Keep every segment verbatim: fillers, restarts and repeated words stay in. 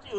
Wah,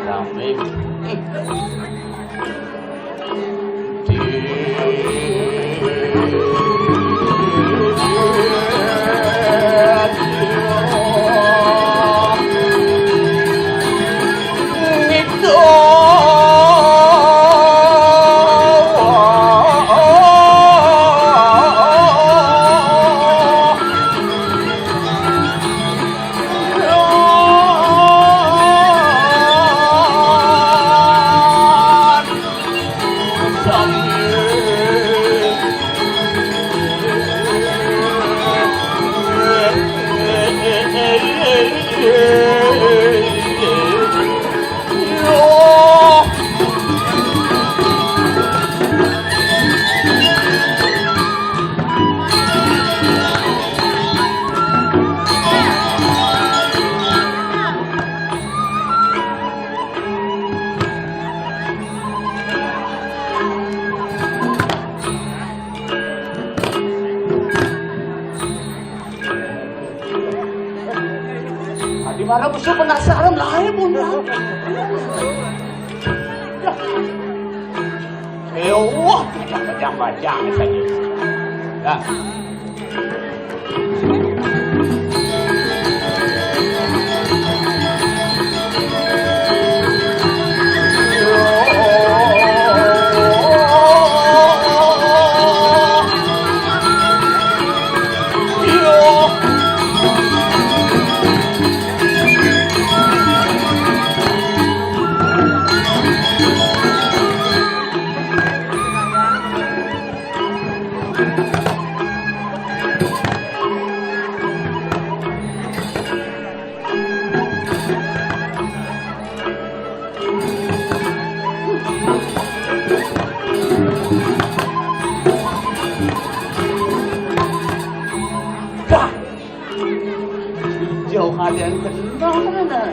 rame. Di mana musuh penasaran lah ya, Bunda. Eh, wah, bajang-bajang saja. Nah. Dah. Jauh ada yang kenal mana?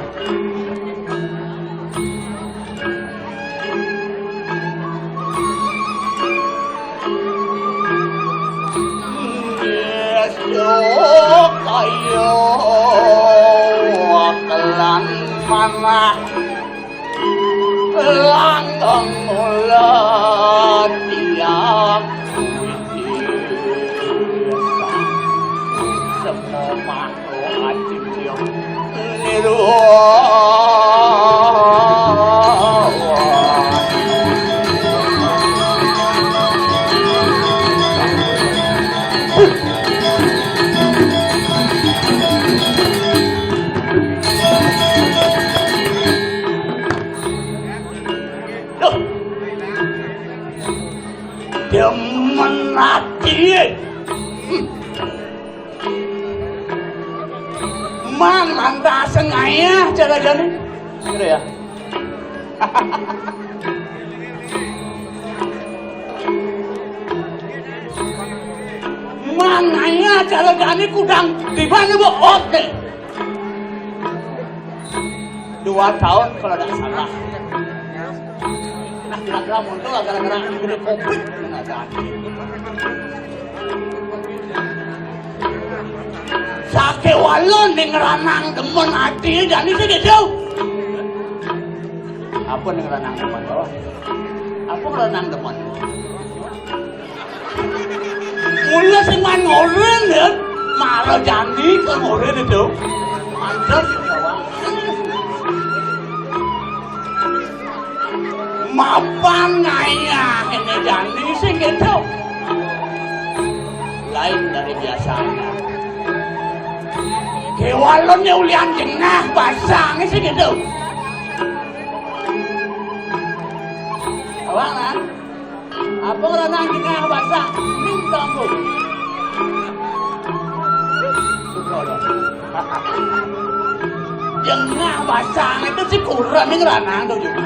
Yes, yo, kayo, kelan manah. Langgeng mula tiang wiji. Semua makhluk acim cium niru. Demen ati. Man, lantas ngayah cara jani. Gitu ya. Man ngayah cara jani kudang tiba nih, Bu. Oke. Dua tahun kalau tidak salah. Nah, kira-kira muncul gara-gara ini covid. Nah, jadi. Sakéwala Ning Ranang demen ati jani sing gitu. Apa Ning Ranang demen, oh? Apa Ranang demen? Mula sing man ngoren ya, mara jani ke ngoren itu. Mantes ya, Wak. Mapan ngayah ini jani sing gitu. Lain dari biasanya. Kéwalane ulian jengah basang sing gitu. Awak, Nang? Apa ngeranang jengah basang? Ini tambung. Jengah basang itu si kurang ning ranang tuh juga.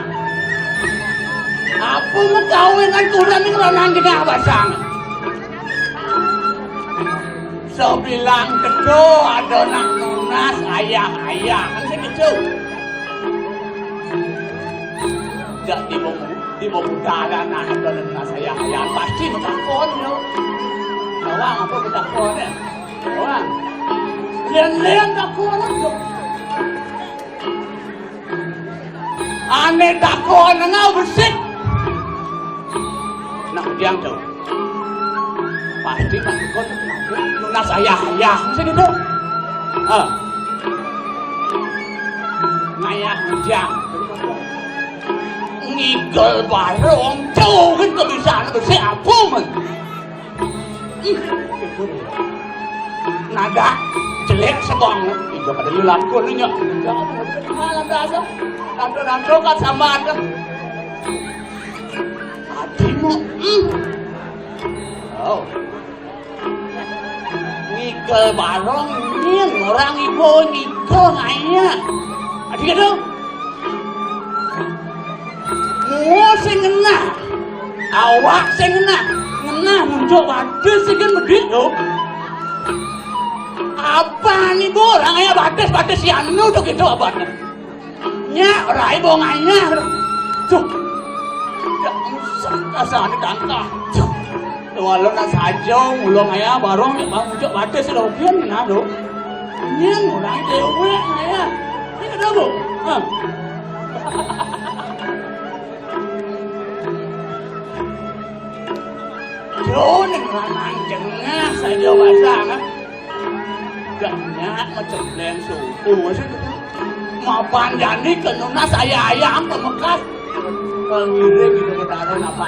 Apa mau kawinan kurang ning ranang jengah basang? Sebilang kedo ada nak nunas ayah-ayah, kan sing gitu. Jak tiba tiba mudalan nak ada nunas ayah-ayah, pasti betakon yo. Orang apa betakon ya? Orang. Lian-lian takon aja. Ane takon nengah besik. Nak udiang tu. Pasti nak ikut nunas ayah-ayah mesti gitu. Ah. Ngayah udiang. Ngigel barong tu kan kebiasaan besik apa men. Ih, nada jelek sebang. Ijo kada lelakon nya. Malah dasar. Rado-rado kat sambat. Adimu. Hmm. Oh. Ngikel barong nyin orang ibu ngikel ngaya. Adi kada? Mua sing ngenah. Awak sing ngenah. Ngenah muncuk batis sing kan bedik tu. Apa ni bu orang aya batis-batis si anu tu gitu apa ni? Nya rai bonganya. Tuh. Dak usah kasar ni dangka. Tuh. Walau nak saja mulung aya barong ni bang muncuk batis sudah upian ngenah tu. Nyin orang dewek aya. Ni kada bu? Ha. Yo, ning lanang jengah saja basang, ah. Gak nyak macam leng suku, maksud itu. Mapan jani ke nunas ayah-ayah pamekas. Kalau ngiring gitu ke dalam apa?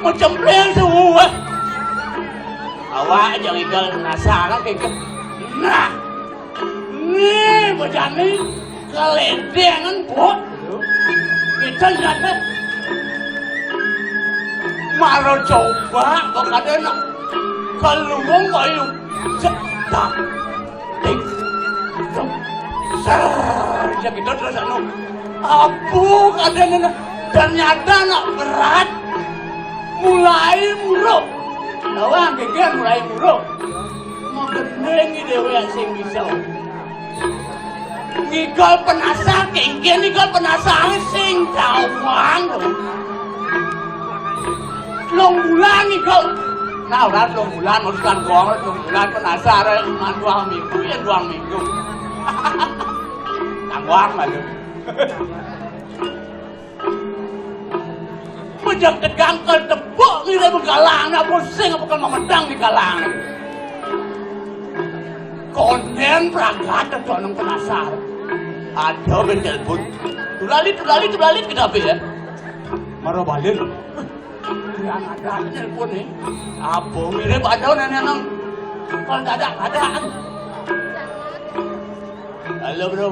Macam leng suku, ah. Awak jangan igal penasaran kayak gitu. Nah, Nih, bocah ni keledengan, Bu. Kita lihat, eh. Maro coba kok kada nak keluung kayu. Cedak. Tik. Tuk. Ser. Ya kita terus anu. Apa kada nak? Ternyata nak berat. Mulai muruk. Lawan geger mulai muruk. Magendeng dewek sing bisa. Ngigol penasar, kengken ngigol penasar sing gawang. Long bulan ngigol. Nah, orang long bulan, maksudkan gong, long bulan penasar, eh, cuma dua minggu, ya dua minggu. Tangguang aja. Pejang tegang ke tepuk ngira begalang, nak pusing apa kan memedang di galang. Konden pragat ada nang penasar. Ada ben telepon. Tulalit, tulalit, tulalit kita apa ya? Maro balik. Yang ada telepon nih. Apa mirip ada nenek nang. Kalau dadak, dadak. Halo, Bro.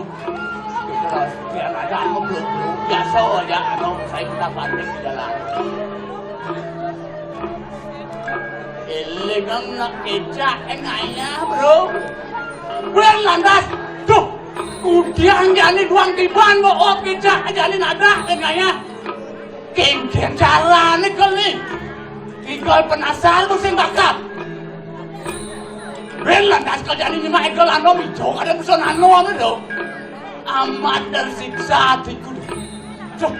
Terus, biar ada anu, Bro, Bro. Biasa aja, anu, saya kita banting di jalan. Eling nak kecak, eh, ngayah, Bro. Wér lantas, duh, kudiang jani duang tiban, mbok op kicak jani nadah kengayah. Kéngkén carané keli. Igol penasar ku sing bakal. Wér lantas kok jani nyemak igol anom ijo kadang musuh anom itu. Amat tersiksa hatiku. Duh.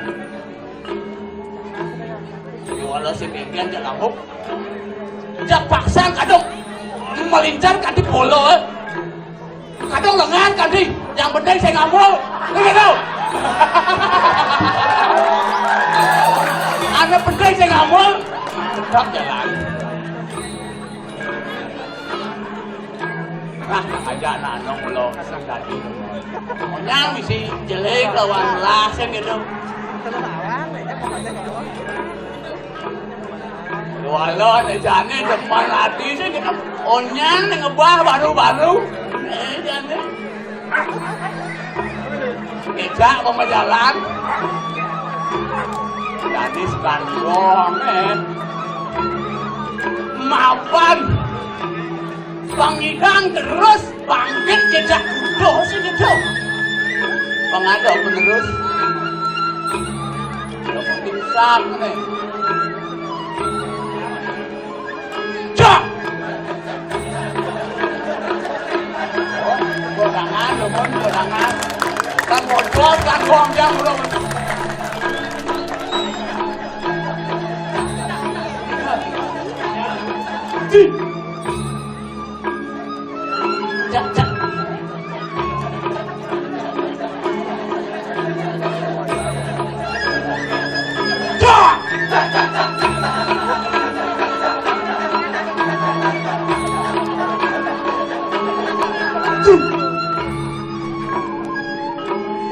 Wala sing kéngkén jak lamuk. Jak paksa kadung melincar kati bola. Kadung lengan kati, yang penting saya ngambul. Begitu. Anu penting saya ngambul. Tetap jalan. Nah, aja anak-anak kula kasih dadi. Onyang misi jelek lawan las sing gitu. Walah, nek jane depan ati sing gitu. Onyang ning ngebah baru-baru. Eh, jane. Ngejak pemajalan. Jadi sekandong, eh. Mapan. Pangidang terus bangkit jejak kuda sing itu. Pangada penerus. Ya, pingsan, eh. Jak! Godangan, lho, Mon, godangan. Kan bocor, kan buang jam, bro. Cak, cak. Cak!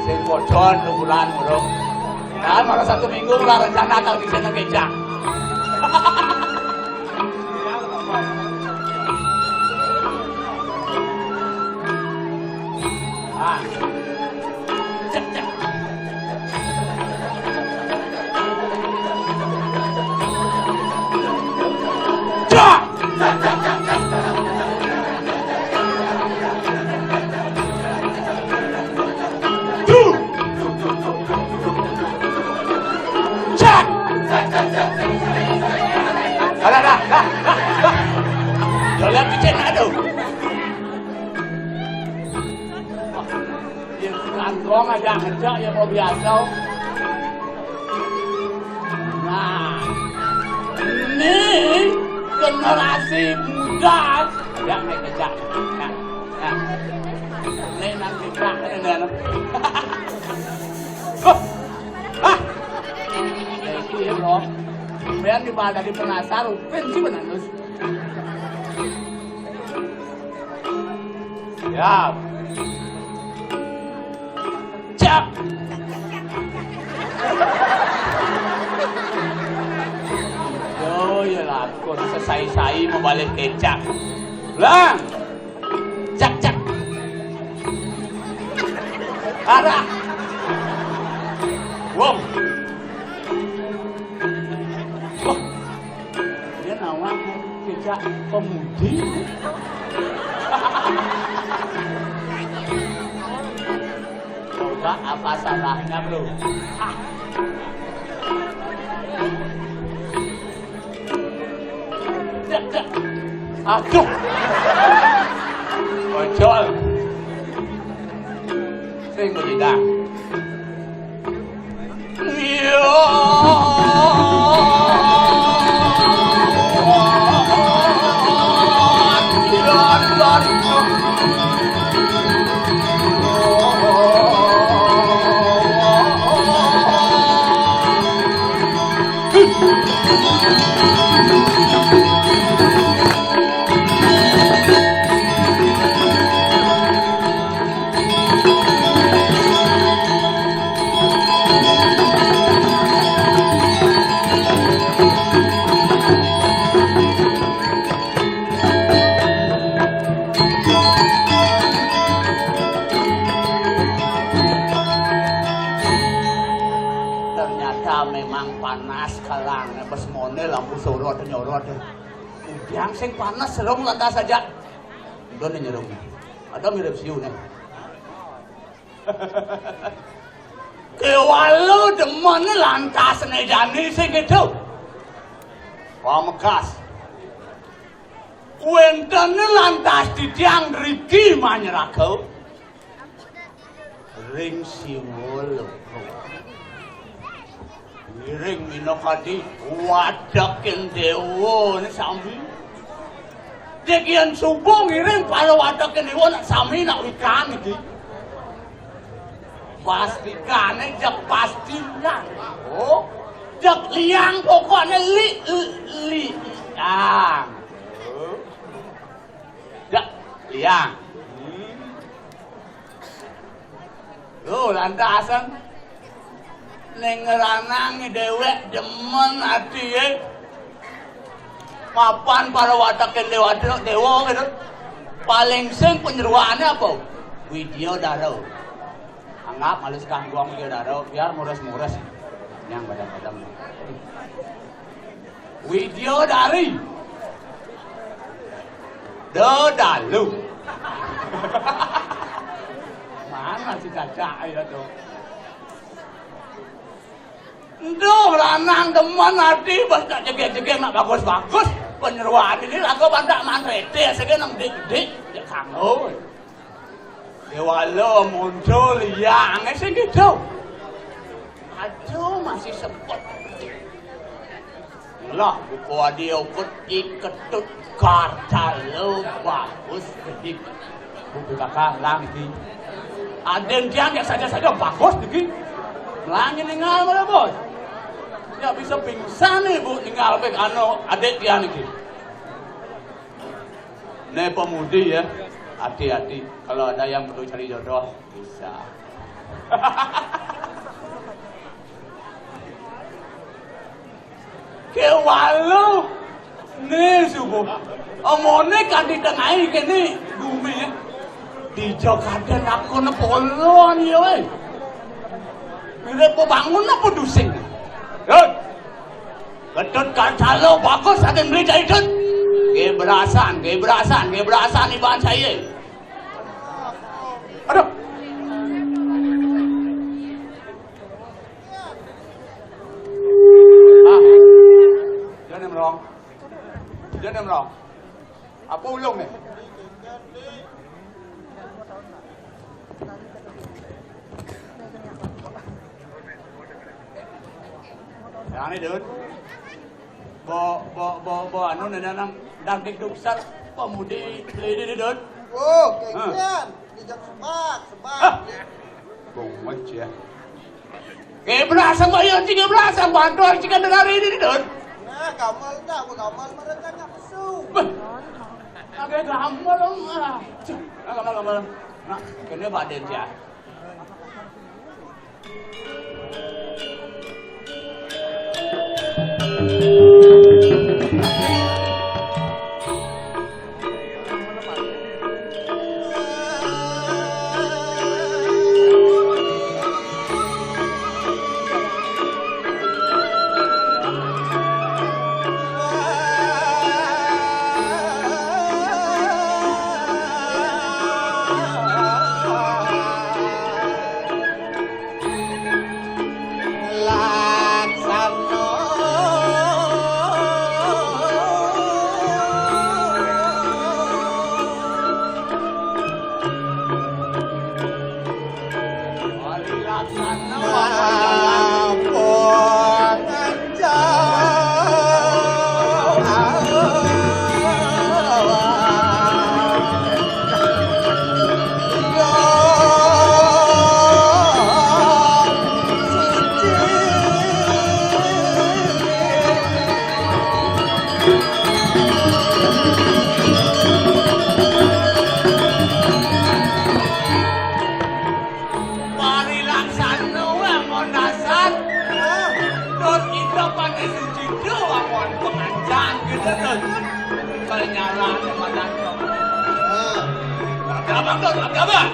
Sing bocor sebulan, bro. Nah, malah satu minggu lah rencana kalau bisa ngejak. Ah. Cek, cek. Cek. Duh. Cek. Dah, dah, dah, dah, dah. Yo, lihat kecil, aduh. Yang kantong aja ngejak ya mau biasa. Nah, ini generasi muda yang naik ngejak. Nah, nah. Ini nang ngejak, ini, ini. Hah? Hah? Ya, itu ya, bro. Sampean di mana di penasar, upin sih benar, Gus. Ya. Cak. Oh, ya lakon sesai-sai mau balik kecak. Lang. Cak, cak. Arah. Wong. Wah. Dia nawang kecak pemudi. Coba apa salahnya, bro? Ah. Aduh. Bocor. Sing belidah. Iya. Ternyata memang panas kalang, pas mone lampu sorot nyorot. Yang sing panas serung lantas aja. Udah nih nyerung. Ada mirip siu nih. Kewala demen lantas nejani sing gitu. Pamekas. Wénten lantas titiang riki manyraga ring Siwa Loka. Ngiring minakadi wateking déwa sami. Dik yén suba ngiring para wateking déwa nak sami nak wikan iki. Pastikané jek pastikan. Oh, jek liang pokokné li, li, liang. Jek liang. Hmm. Lho, lantasan ning ranang déwék demen atié. Mapan para wateking déwa, déwa gitu. Paling sing panyeruané apa? Widyadara. Anggap alus kanggo Widyadara, biar mures-mures. Yang badem-badem. Widyadari. Dedalu. Mana si Caca ya tuh? Nduh, lanang demen ati, bas nak jegég-jegég, nak bagus-bagus. Panyeruan ini lagu bantak mantrete, sing nang dik-dik, ya kanggo. Déwala muncul, ya, angé sing gitu. Aduh, masih sempet. Lah, buku adi ukut iketut kartalo bagus, gede. Buku kakak lang iki. Adén tiang ya saja-saja bagus iki. Melangi ningal malah, Bos. Ya bisa pingsan nih, Bu, ningal pek anu adik tiang iki. Nih pemudi ya, hati-hati kalau ada yang perlu cari jodoh, bisa. Kewala né subuh. Omone kan di tengah kene bumi ya. Di Jakarta aku nepolon ya weh. Mirip bangun apa dusing? Dut. Gedut kacalo bagus akan beli jahitut. Gebrasan, gebrasan, gebrasan iban saya. Aduh. Ah. Jangan merong. Jangan merong. Apa ulung nih? Yang ini, Dut. Bo, bo, bo, bo, anu, nana nang daging duksar, pemudi, ini, ini, Dut. Oh, kekian. Dijak sebak, sebak. Hah? Bungut ya. Kebelasan bayar tiga belasan bantuan jika dengar ini, Dut. Nah, kamal dah, aku kamal mereka nggak pesu. Beh. Agak gamal dong. Ah. Cih, nah, gamal, gamal. Nah, kene badan ya. Parilaksana wangun dasar. Tur kita pakai suci doang wan pengancang gitu tuh. Kalau nyala sama datang. Abang tuh, abang.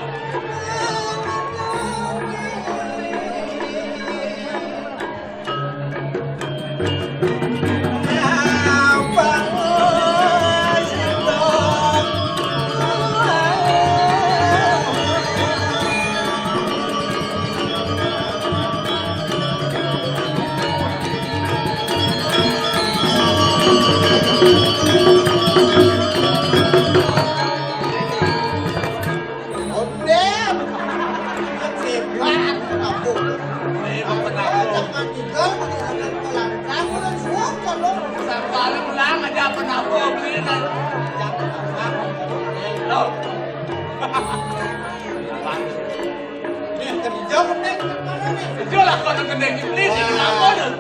Nih, kerja gendeng kemana nih? Kerja lah, kalau gendeng iblis, ini apa tuh?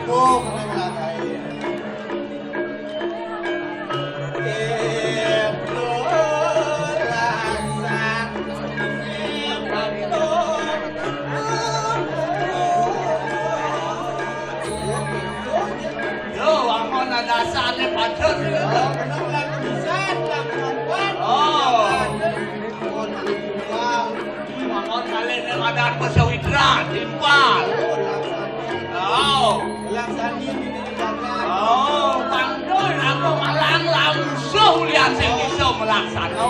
Oh, kena belakang. Yo, amun ada asane padha. Oh. Amun kalih ning ada Pesawitra, timpal. Oh. Oh, pantun aku malang lamusuh ulian sing iso melaksana.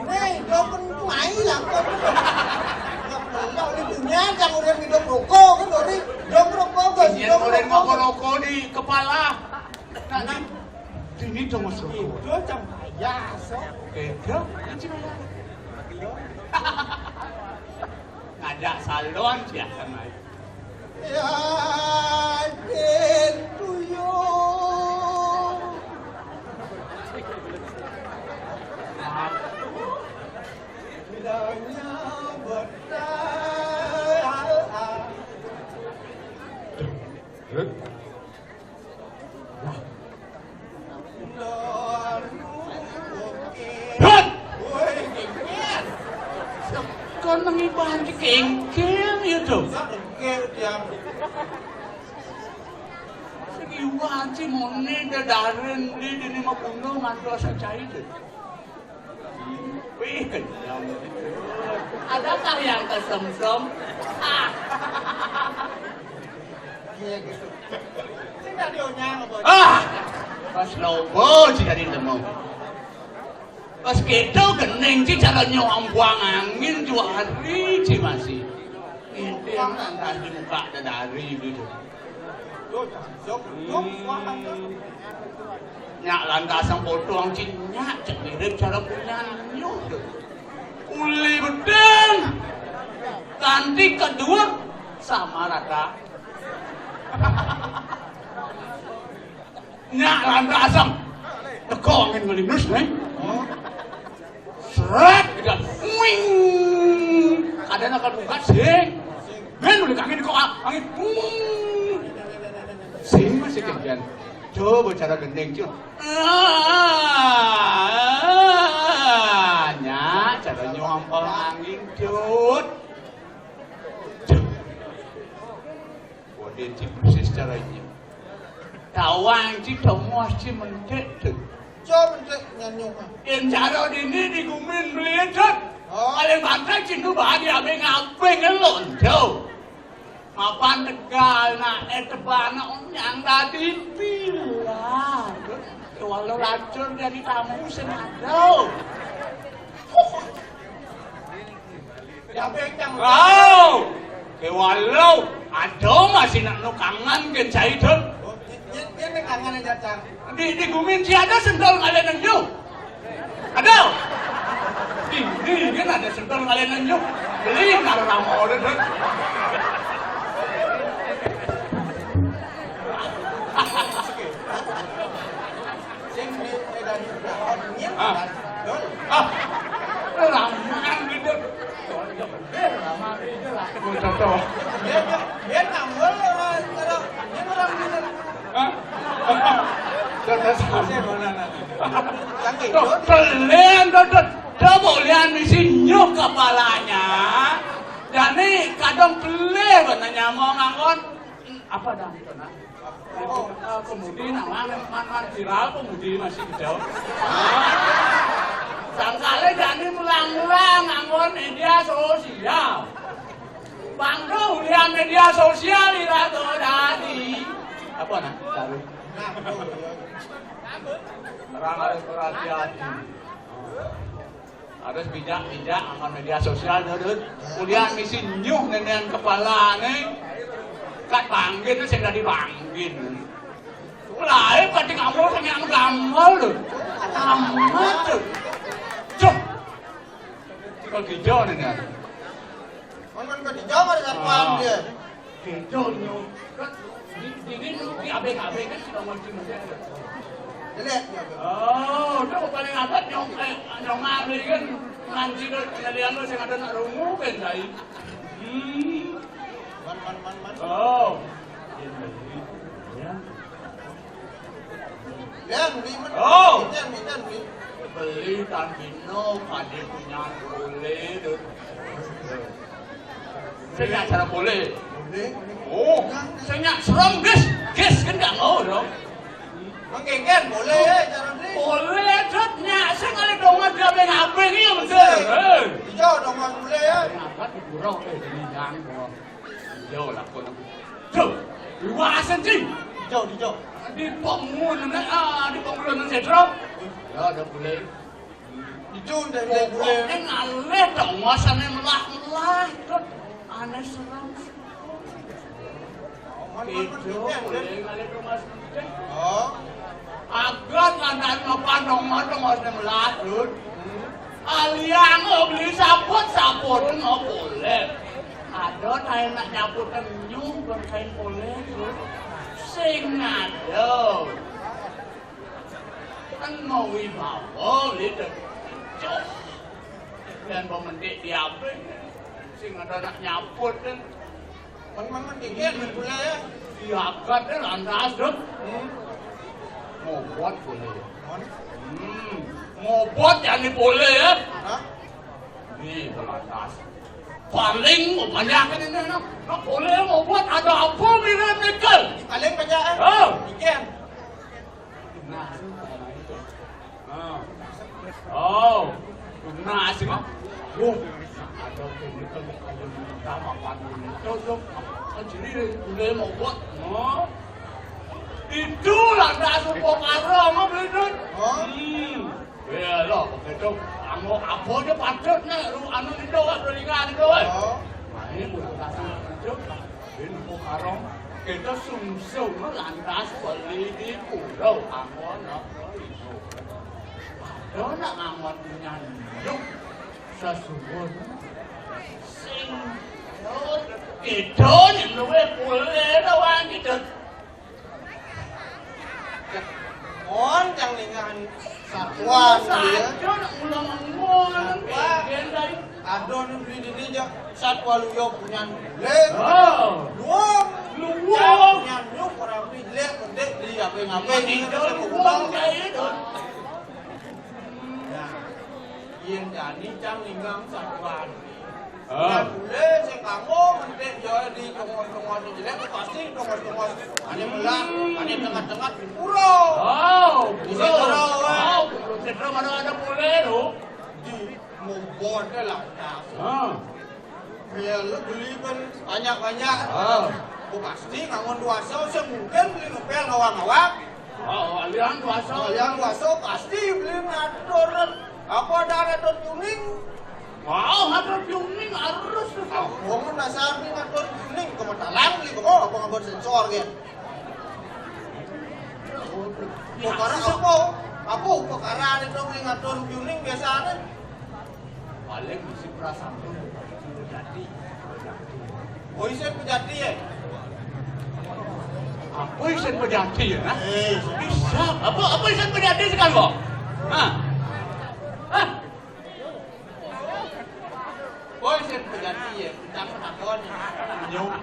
Nih, dokter itu mai lah. Nggak boleh, udah dunia, jangan udah hidup rokok, kan, udah hidup rokok, guys. Iya, udah rokok, rokok di kepala. Nah, nah. Ini dong, Mas, rokok. Itu cahaya, so. Beda, ini cahaya. Ngajak salon, biasa, Mas. Ya, gitu, yo. Bilangnya betul. Hah? Kon nang iban ki kengkeng ya, Dok. Sing iwati mone dedaren di dene mapuno ngantos cai, Dok. Wih, kenyang. Adakah yang kesemsem? Ah. Iya, gitu. Sing tadi onyang apa? Ah! Pas lobo sing tadi nemu. Pas keto gening ci cara nyuang buang angin dua hari ci masih. Ngintip lantas dibuka dedari gitu. Tuh, cocok, cocok, wah, cocok. Nyak lantas sang potong ci nyak cek mirip cara punya nyuh. Uli bedeng. Kanti kedua sama rata. Nyak lantas sang. Teko angin ngelimus nih. Seret, gitu. Wing. Ada nakal buka sih. Ben udah angin kok angin. Wing. Sing masih kemudian. Coba cara gendeng, Cuk. Ah, nya cara nyompol angin, Cuk. Cuk. Waduh, Cik, persis cara ini. Tawang, Cik, tawang, Cik, mentik, Cuk. Cuk, mentik, nyanyi, Mas. Yen cara dini di gumin beli, Cuk. Oh. Paling bantai, Cik, tuh bahagia, abeng, abeng, ngelon, Cuk. Mapan Tegal, nak, eh, tebana, om, yang tadi bilang, walau lacur jadi tamu senado. Ya, bengkang. Wow, ke walau, ada masih nak nukangan ke cai, Dun. Oh, dia, dia, dia nukangan aja, Cang. Di, di gumin si ada sendal ngalen nang yu. Ada. Di, di, kan ada sendal ngalen nang yu. Beli nang ramo ada, Dun. Sing di, di, di, di, Ah. Ah. Ramaan gitu. Eh, lama Itulah. Mau contoh. Dia, dia, dia nambel orang, orang, dia orang bener. Hah? Contoh sama. Saya mau nanya. Yang itu. Tuh, kalian, tuh, tuh. Coba lihat misi nyuh kepalanya. Jani kadang pelih, nanya mau ngangkon. Apa dah itu, nah? Oh, kemudi nang lanang man, man viral kemudi masih gitu. Sangkale jani melang-melang nganggo media sosial. Bangdo ulian media sosial ira to dadi. Apa, nah? Taruh. Orang harus berhati-hati. Harus bijak-bijak akan media sosial, Dut. Kuliah misi nyuh nenean kepala nih. Kat bangkit sing dadi bangkit. Mulai pati kamu sing yang gamal, Dut. Amat, Dut. Cuh. Kok hijau nenean. Kan, kan, kan dijawab ada satpam dia. Gitu, nyong. Kan, di, di, di, di abeng-abeng kan sudah mau cuma dia. Jelek, ya, Bang. Oh, udah paling apa nyong, eh, nyong abeng kan ngaji kan, kalian lo sing ada nak rungu kan, Dai. Hmm. Man, man, man, man. Oh. Ya. Ya, beli, man. Oh. Minta, minta, beli. Beli tan dino, padi punya boleh, Dut. Sing nyak cara boleh. Boleh. Oh, sing nyak serem, guys. Guys, kan nggak mau dong. Menggeger boleh, ya, cara beli. Boleh, Dut, nyak sing kali dong, dia beng abeng, iya, bener. Hijau dong, Mas, boleh, ya. Apa di burung, eh, ini jangan, bro. Hijau lah, kok. Tuh, dua senti. Hijau, hijau. Di bangun, ah, di bangun, sedro. Ya, ada boleh. Itu udah mulai, mulai. Pokoknya ngalih dong, wasane melah-melah, Dut. Aneh serem. Itu, mulai ngalih dong, Mas. Oh. Agat lantaran apa dong, Mas, dong, wasane melah, Dut. Aliang lo beli saput, saput lo boleh. Ada kain nak nyaput nyuh, bukan kain boleh, Dut. Sing ada. Kan mau wibawa, lihat. Cok. Dan pemendik di apa? Sing ada nak nyaput kan. Man, man, man, gigit, man, pula ya. Diagat deh, lantas, Dut. Hmm. Ngobot boleh. Man. Hmm. Ngobot yang boleh ya. Hah? Nih, lantas. Paling mau banyak kan ini, nah. Nah, boleh ngobot, ada apa, mirip nikel. Paling banyak, eh. Oh. Gigit. Nah, nah, itu. Nah. Oh. Nah, sih, Mak. Loh, ada ini kan ada yang pertama kan. Cocok. Kan jadi boleh mau buat. Oh. Itulah dah supo karo sama beli, Dut. Oh. Hmm. Ya, lo, begitu. Kamu apa aja patut nih, lu anu itu, Wak, lu ingat itu, Wak. Oh. Nah, ini buat kasih itu. Ini mau karong. Kita sungsung lantas beli di pulau Angon apa itu. Ada nak ngamot nyanduk sesuwun sing kita yang luwe boleh lawan kita. Mon yang ningan satuan dia. Saja nak ulang mon. Apa? Bagian dari Adon beli dini aja satwa luyo punya nule. Oh. Luang. Luang. Punya nyuk orang beli jelek pendek beli apa yang apa ini. Tidak luang kayak itu. Nah, yang jadi cang ningang satuan. Ah. Nah, bule sing kanggo mentik yo di tongos-tongos jelek pasti tongos-tongos. Ane melak, ane tengah-tengah di pura. Oh, di pura. Pura, eh. Oh, pura mana ada bule tu? Di Mobot lah. Ah. Beli, beli pun banyak-banyak. Ah. Ku pasti ngangon duasa, semungkin beli ngepel ngawang-ngawang. Oh, alian duasa. Alian duasa pasti beli ngatur. Apa ada ngatur tuning? Wow, ngatur tuning harus. Oh, dasar beli ngatur tuning, kemetalang beli kok, apa ngabuat sensor gitu. Perkara apa? Apa perkara itu beli ngatur tuning biasanya? Paling mesti perasaan tuh jadi. Oh, isin pejati ya? Apa isin pejati ya, nah? Eh, bisa. Apa, apa isin pejati sekarang kok? Hah? Hah? Oh, isin pejati ya? Bintang takon. Nyuk.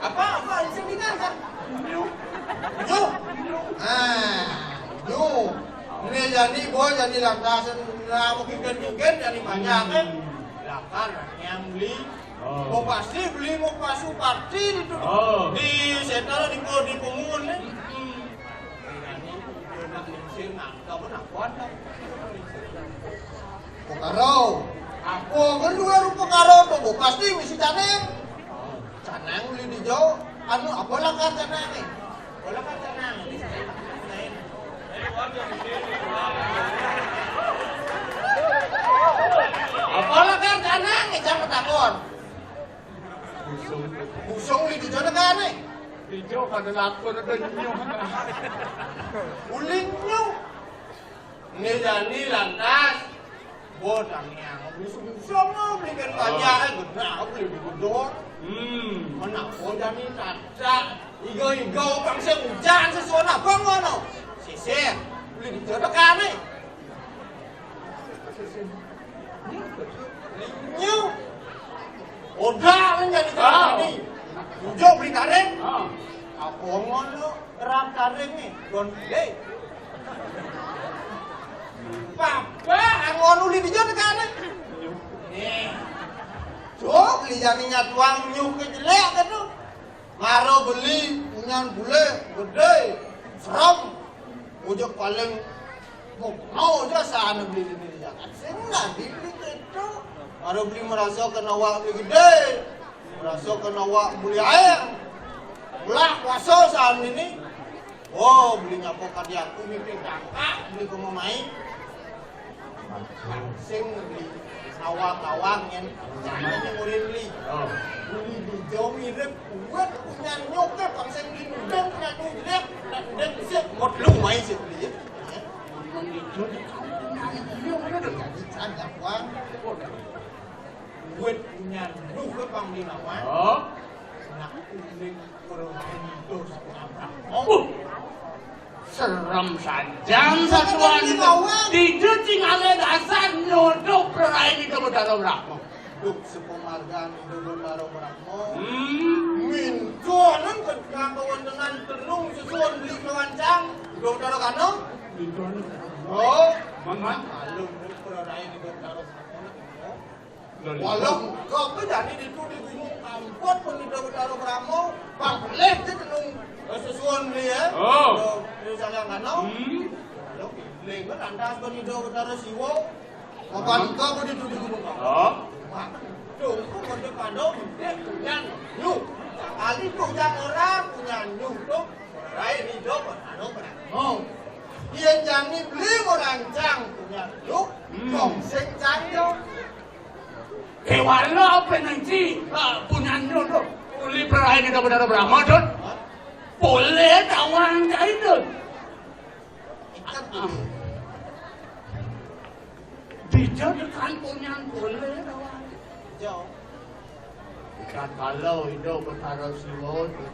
Apa, apa? Sing dengar kan? Nyuk. Nyuk. Ah, nyuk. Ini jadi boy, jadi lantas, nah, mungkin-mungkin jadi banyak, kan? Lakar yang beli. Oh. Mau pasti beli, mau pasu parti itu. Oh. Di setel, di, di pemungun, kan? Hmm. Ini, ini, ini, ini, ini, ini, ini, ini, ini, ini, Pekaro. Apa kan dua rupa pekaro to, Bu? Pasti misi canang. Canang beli di jo. Anu, apa lakar canang ni? Apa lakar canang ni? Apa lakar canang ni, jangan takon. Busung. Busung beli di jo negara ni. Di jo kada lakon ada nyuh. Uling nyuh. Ini jani lantas. Botang yang busung-busung belikan banyak, eh, guna beli di gedor. Hmm. Mana kau jani tata. Iga-iga orang saya hujan sesuatu apa ngono. Sisir. Beli di jodoh kami. Linyu. Oda menjadi kami. Tunjuk beli tarik. Ah. Apa ngono? Kerap tarik ni. Don beli. Papa, angon uli di jodoh kami. Nih. Jok, beli jani nyatuang nyuh ke jelek ke tu. Maro beli punyan bule gede, serem. Ujak paling mau mau aja sana beli di Jakarta. Sing lah beli itu. Maro beli merasa kena awak beli gede, merasa kena awak beli air. Belah kuasa saat ini. Oh, beli nyapo kadi aku mimpi kakak beli ke mamai. Sing beli awang-awang yang jangan yang murid beli. Oh. Beli bijau mirip buat punya nyoke bangsa beli nudang kena nudang kena nudang bisa mau lu mai sih beli ya. Memang itu di kampung yang dia mana dah jadi sana uang. Buat punya lu ke pang di lawan. Oh. Nak kuning. Uh, serem sajan satuan. Dijut sing ale dasar nyodok prarain itu Betara Brahma. Duk sepemargan itu Betara Brahma. Hmm. Mintuanan ketika kawan dengan tenung sesuan beli kewancang. Betara Kano. Mintuanan. Oh, mana? Kalau prarain itu Betara Brahma. Walau kau tu jadi di tu di gunung ampot pun di Daud Taruh Ramo, bang leh tu tenung, eh, sesuan beli ya. Oh. Di sana kan no. Hmm. Lalu leh kan lantas pun di Daud Taruh Siwo. Kapan kau pun di tu di gunung ampot. Oh. Mak dong tu pun di padong dia punya nyuh. Kali tu yang orang punya nyuh tu. Rai ni do pun anu pun. Oh. Dia jani beli orang cang punya nyuh. Hmm. Dong sing cang dong. Kewala apa nanti, ah, punyanyo tu? Uli perain kita Betara Brahma tu. Boleh tawang cai tu. Ikan tu. Dijadikan punyan boleh tawang. Jauh. Ikan kalau Indo Betara Siwa tu.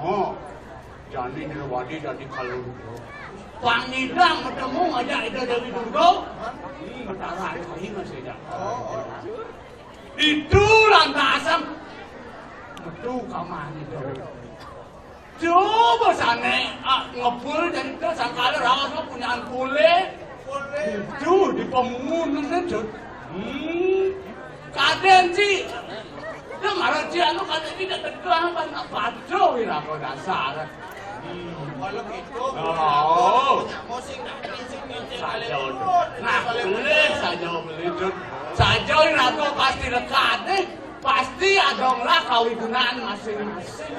Oh, jani Nirwadi jadi kalau. Pangidang bertemu aja Ida Dewi Durga. Hmm, Betara Ayu masih ada. Oh, oh. Itu lantasan. Betul kamar itu. Coba sana, ah, ngepul dan itu sangkala rawas mah punya pule. Itu di pemungun itu. Hmm. Kaden sih. Dia marah sih anu kaden tidak tegang apa nak baca wira kau dasar. Hmm. Kalau gitu, oh. Punya musik nak musik nanti saja balik udah. Nah, balik beli udah. Saja beli tu. Saja wira kau pasti lekat deh. Pasti ada lah kawigunaan masing-masing.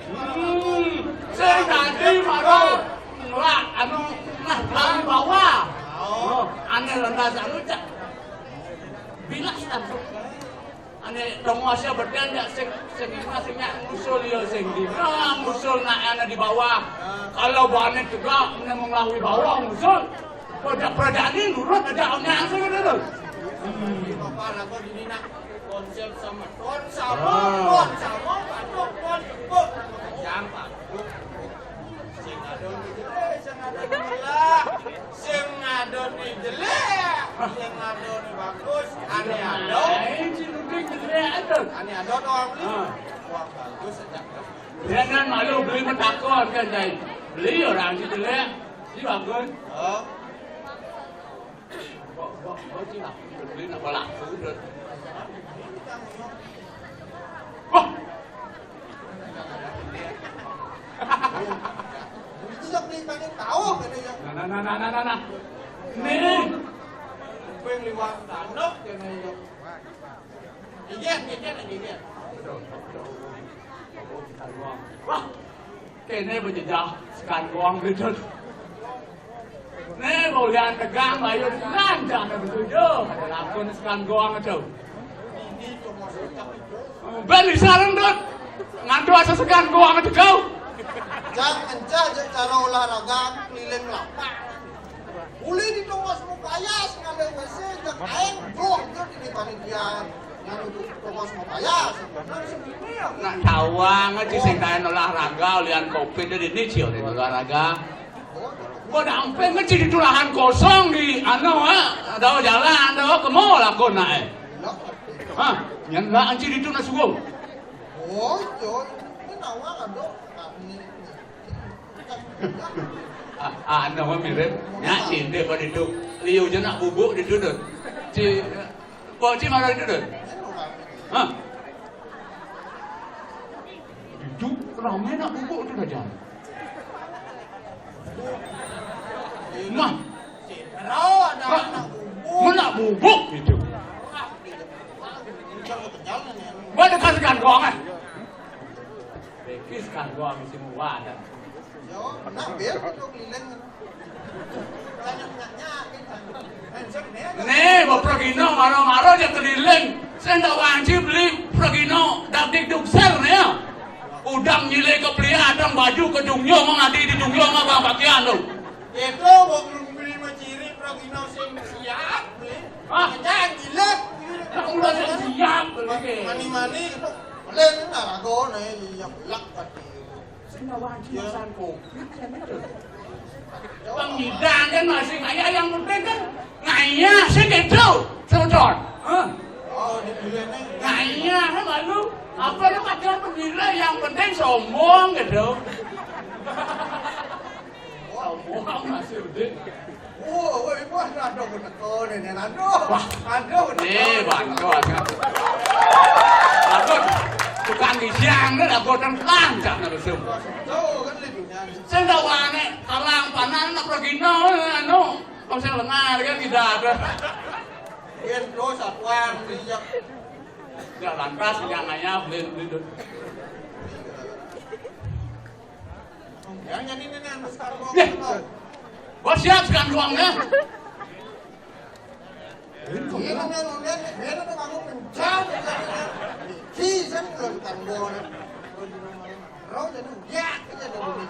Hmm, sing tadi maro ngelak anu nah kawi bawah. Oh, ane lantas anu cak bilas tanpa. Ane dong masih berdan ya sing sing dina sing nyak ngusul ya sing dina ngusul nak ane di bawah. Kalau bane juga ane mau ngelawi bawah ngusul. Pada-pada ini nurut aja ane sing ada tu. Apa lagu ini nak? Konsep sama ton sama ton sama batuk ton jemput. Yang batuk. Sing ada Sing ada ni jelek, sing ada ni jelek, sing ada ni bagus, ane ada. Lain si Nuding jelek ada. Ane ada orang beli. Ha. Wah, bagus sejak. Jangan malu beli metakon kan, Jai. Beli orang si jelek, si bagus. Oh. Kok, kok, kok, cing, aku beli nak laku, dah. Wah. Bisa beli pakai tahu, kata ya. Nah, nah, nah, nah, nah, nah, nah. Nih. Gue yang liwat tanah, kata ya. Iya, iya, iya. Wah. Kene bejejah sekan gong gitu. Ne bau lian tegang bayu rancang ne betujuh. Ada lakon sekan gong itu. Beli sareng dot. Ngantu asa sekan gong itu kau. Jang encah je cara olahraga keliling lapangan. Uli di tongos mau payas ngambil W C, jak aeng, bro, itu di panitia. Yang itu tongos mau payas, bener sih, ini ya. Nak tawang aja sing kain olahraga, ulian covid itu di ini sih, olahraga. Gua damping aja di tulahan kosong di, anu, ah, ada jalan, ada ke mall aku naik. Hah, nyen lah anjir itu nak suruh. Oh, iya, ini nawang ada. Nah, ini, ini. Ah, anu mah mirip. Nya cinde kok ditu. Liu je nak bubuk ditu tuh. Ci, kok ci marah ditu tuh? Hah? Ditu rame nak bubuk tuh dah, Jan. Nah. Tahu ada anak bubuk. Mana bubuk itu? Gua dekat kan ruangan. Bekis kan gua mesti muat. Yo, nak bil itu keliling. Banyak-banyaknya, gitu. Nih, bawa pragino, maro-maro aja keliling. Saya ndak wajib beli pragino, dak dik duk sel nih ya. Udang nyile ke pelia, adang baju ke dungyong, ngadi di dungyong abang pakaian tuh. Itu bawa beli ciri pragino sing siap, beli. Ah. Jangan jilat. Kamu udah siap, beli. Mani-mani, itu. Boleh, ini narago, nih, yang belak tadi. Sing wajib masan kopi. Pengidang kan masih ngayah, yang penting kan ngayah sih gitu, Sultan. Hah? Oh, di bulannya. Ngayah kan lalu apa lu kata penilai, yang penting sombong gitu. Sombong masih udah. Oh, woi, wah, aduh, bener ini, aduh. Wah. Aduh, bener. Eh, bantu aja. Aduh, tukang isian nih, aduh, dan lancar nih, Sum. Tuh, kan lucunya. Saya ndak wani, kalang panan, nak pergi no, anu. Kalau saya lengar, kan tidak ada. Dia terus, satuan, dia. Ya, lantas, yang nanya, beli, beli, beli. Yang jadi ini, nih, anu, sekarang mau. Ya. Bos siap, sekarang doangnya. Iya, kan, yang udah, dia tuh kamu kencang, kencang, kencang. Season belum tambah. Roh jadi, ya, aja dulu.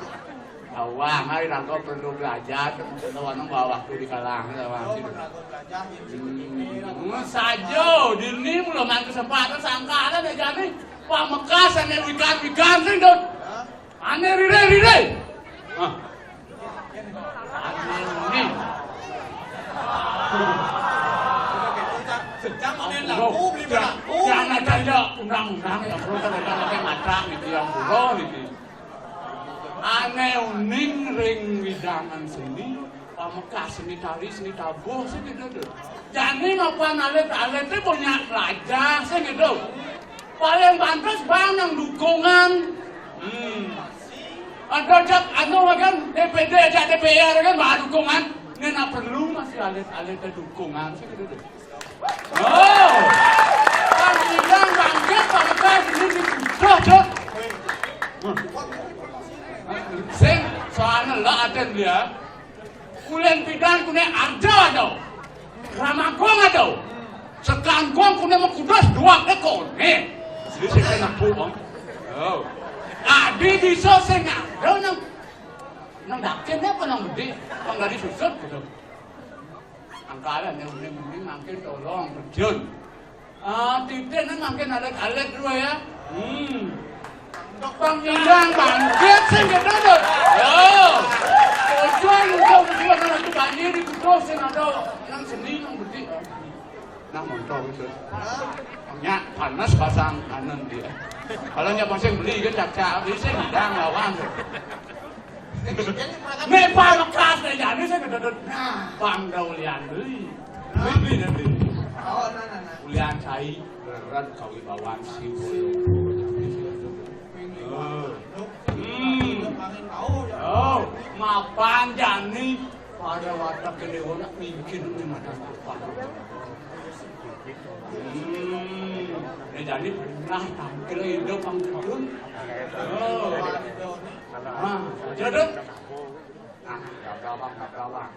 Awang, hari rangkau perlu belajar, teman-teman bawa waktu di kalangan, awang. Hmm, saja, dini belum ada kesempatan, sangka ada deh, jadi. Pak Mekas, ane wikan-wikan, sing, Dut. Ane rire-rire. Hah? Ane ini. Sejak ane laku, beli laku. Jangan ada ya undang-undang ya, bro, kan ada pakai mata gitu, yang bro gitu. Ane uning ring widangan seni, pamekas seni tari, seni tabuh, seni duduk. Jani mapan alit-alit itu punya raja, seni duduk. Paling pantas bang yang dukungan. Hmm. Ada jak anu kan, D P D, jak D P R kan, bah dukungan. Ini nak perlu masih alit-alit dukungan, seni duduk. Oh. Kan bilang bangkit, pamekas ini dituduh, Cok. Sing, soalnya lah ada dia. Kulen pidan kune arja ada. Ramakong ada. Sekangkong kune mekudos dua ekor. Nih. Jadi saya kena bang. Oh. Adi bisa saya ngadol nang, nang dakin apa nang budi. Nang dari susut gitu. Angkara nih uning-uning mangkin tolong, Jun. Ah, titik nih mangkin alit-alit dulu ya. Hmm. Bang Indang bangkit sing gedhe to. Yo. Ojo engko kuwi ana tukane di kudu sing ada nang seni nang bedik. Nah, montor itu. Nyak panas pasang anen dia. Kalau nyak sing beli kan cak-cak beli sing Indang lawan. Nek pamekasne jane sing gedhe. Nah, Bang Daulian beli. Beli, beli, beli. Oh, nah, nah, nah. Ulian cai berat kawibawaan si Boyo. Hmm. Oh, mapan jani pada watak gede onak mungkin ini madan apa. Hmm. Ini jani pernah tampil itu pangketun. Oh. Nah, jadi. Nah, gak gawang, gak gawang.